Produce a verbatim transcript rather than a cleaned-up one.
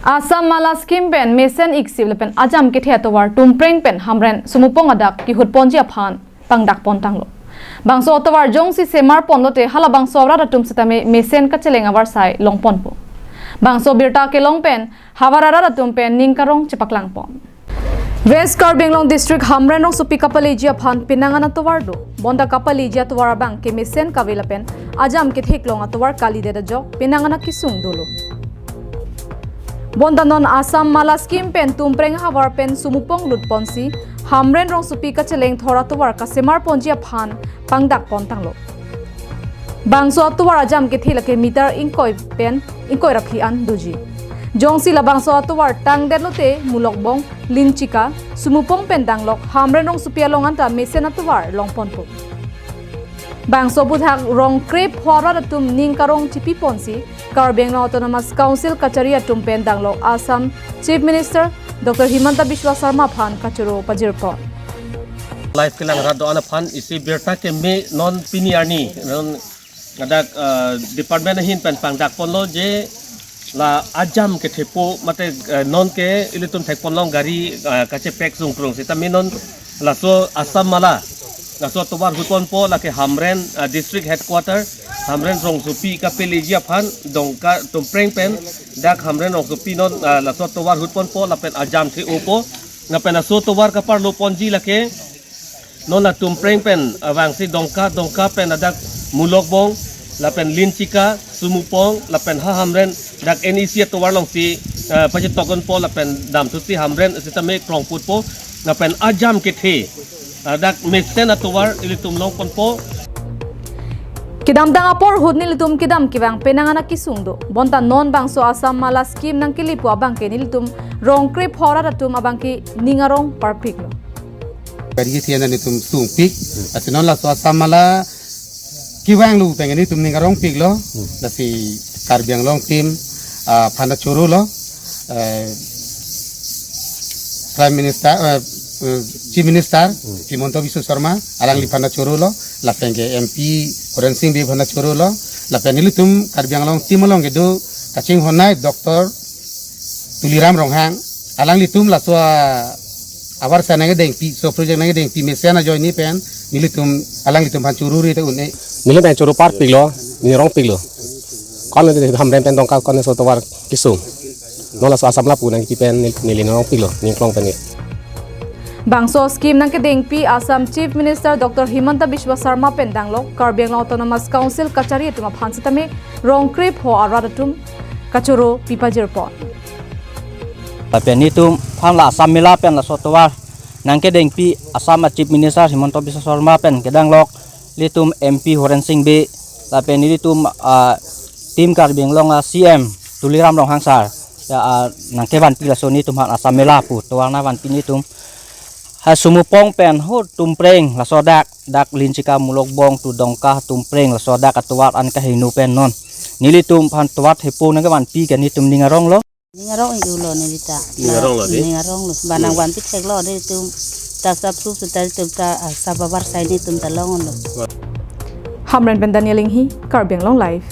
Assam Mala Scheme pen mesen iksip lapen ajam kethe atovar Tumpreng pen Hamren Sumupong adak kihut ponji aphan pangdak pon tanglo. Bangso atovar jongsi semar pon lote halabangso arat atum sitame mesen kacheleng avarsai long ponpo. Bangso birta kelong pen havar arat atum pen ning karong chepaklang pon. West Karbi Anglong District Hamren Rongsopi kapaleji aphan penang an atovar do. Bonta kapaleji atovar abang ke mesen kave lapen ajam ketheklong atovar kalidet ajok penang an akesung dolo. Bonta non Assam Mala Scheme pen Tumpreng havar pen Sumupong lut ponsi Hamren Rongsopi kacheleng thor atovar kasemar ponji aphan pangdak pon tanglo. Bangso atovar ajam kethe lake meter ingkoi pen ingkoi ra phli an doji. Jongsi labangso atovar tangdet lote Mulokbong, Linchika, Sumupong pen danglok Hamren Rongsopi along anta mesen atovar long ponpo. Bangso aphuthak rong krepho arat atum ning karong chipi ponsi Karbi Anglong Autonomous Council kachari atum pen danglok Assam Chief Minister Doctor Himanta Biswa Sarma aphan kachoro pajir pon. Live kelang rat do-an aphan isi birta keme non pini arni non adak, eh, department ahin pen pangdak ponlo je la ajam kethepo mate, eh, non ke ilitum thek ponlong gari, eh, kachepek sungkrung sitame non laso Assam Mala laso atovar hut ponpo lake Hamren, eh, district headquarter Hamren Rongsopi kapeleji aphan Dongka Tumpreng pen dak Hamren Rongsopi non, eh, laso atovar hut ponpo lapen ajam the-opo lapen laso atovar kaparlo ponji lake non la Tumpreng pen, ah, vangsi Dongka, Dongka pen ladak Mulokbong, lapen Linchika, Sumupong, lapen ha Hamren, dak N E C atovar alongsi, ah, pachetok ponpo, lapen damthusi Hamren sitame krongputpo, lapen ajam kethe, ah, dak mesen atovar ilitum long ponpo. Kedamtang apor ahut nelitum kedam kevang penang an akesung do. Bonta non bangso Assam Mala Scheme nangkelepo abang ke nelitum rong krepho arat atum abang ke ning arong parpiklo. Gari kethe an nelitum sungpik. Lasi non laso Assam Mala kevanglo pen nelitum ning arongpiklo. Lasi Karbi Anglong team, ah, aphan ta chorolo. Eh, Prime Minister, eh, eh, Chief Minister Himanta Biswa Sarma alangliphan ta chorolo. Lapen ke M P Horen Sing Bey aphan ta chorolo. Lapen nelitum Karbi Anglong team along kedo kachinghon nei Doctor Tuliram Ronghang, alanglitum laso avarsai nangkedengpi, so project nangkedengpi mesen ajoine pen nelitum alanglitum aphan chorori ta un-e. Neli pen choro parpiklo, ning arongpiklo. Kon le Hamren pen Dongka kon laso atovar kesung. Non laso Assam Mala pu nangkipi pen neli, neli ning arongpiklo, ning klong pen ke. Bangso scheme nangkedengpi Assam Chief Minister Doctor Himanta Biswa Sarma pen danglok Karbi Anglong Autonomous Council kachari atum aphan sitame rong krepho arat atum kachoro pipajir pon. Lapen nelitum aphan la Assam Mala pen laso atovar nangkedengpi Assam a Chief Minister Himanta Biswa Sarma pen kedanglok ilitum M P Horen Sing Bey, lapen nelitum, ah, team Karbi Anglong a C M Tuliram Ronghang sir, ya, ah, nangkevanpi laso nelitum aphan Assam Mala pu atovar nangvanpi nelitum. Ha Sumupong pen ho Tumpreng laso dak, dak Linchika Mulokbong to Dongka Tumpreng laso dak atovar an kaheno pen non nelitum aphan tovar thepo nangkevanpi ke nelitum ning aronglo. Ning arong-iklo neli ta. Ning aronglo dei? Ning aronglo. Ba nangvanpi theklo dei tum. Ta sap sup ta tum ta, ah, sap avarsai nelitum ta longlo. Hamren pen Daniel Inghi, Karbi Anglong Live.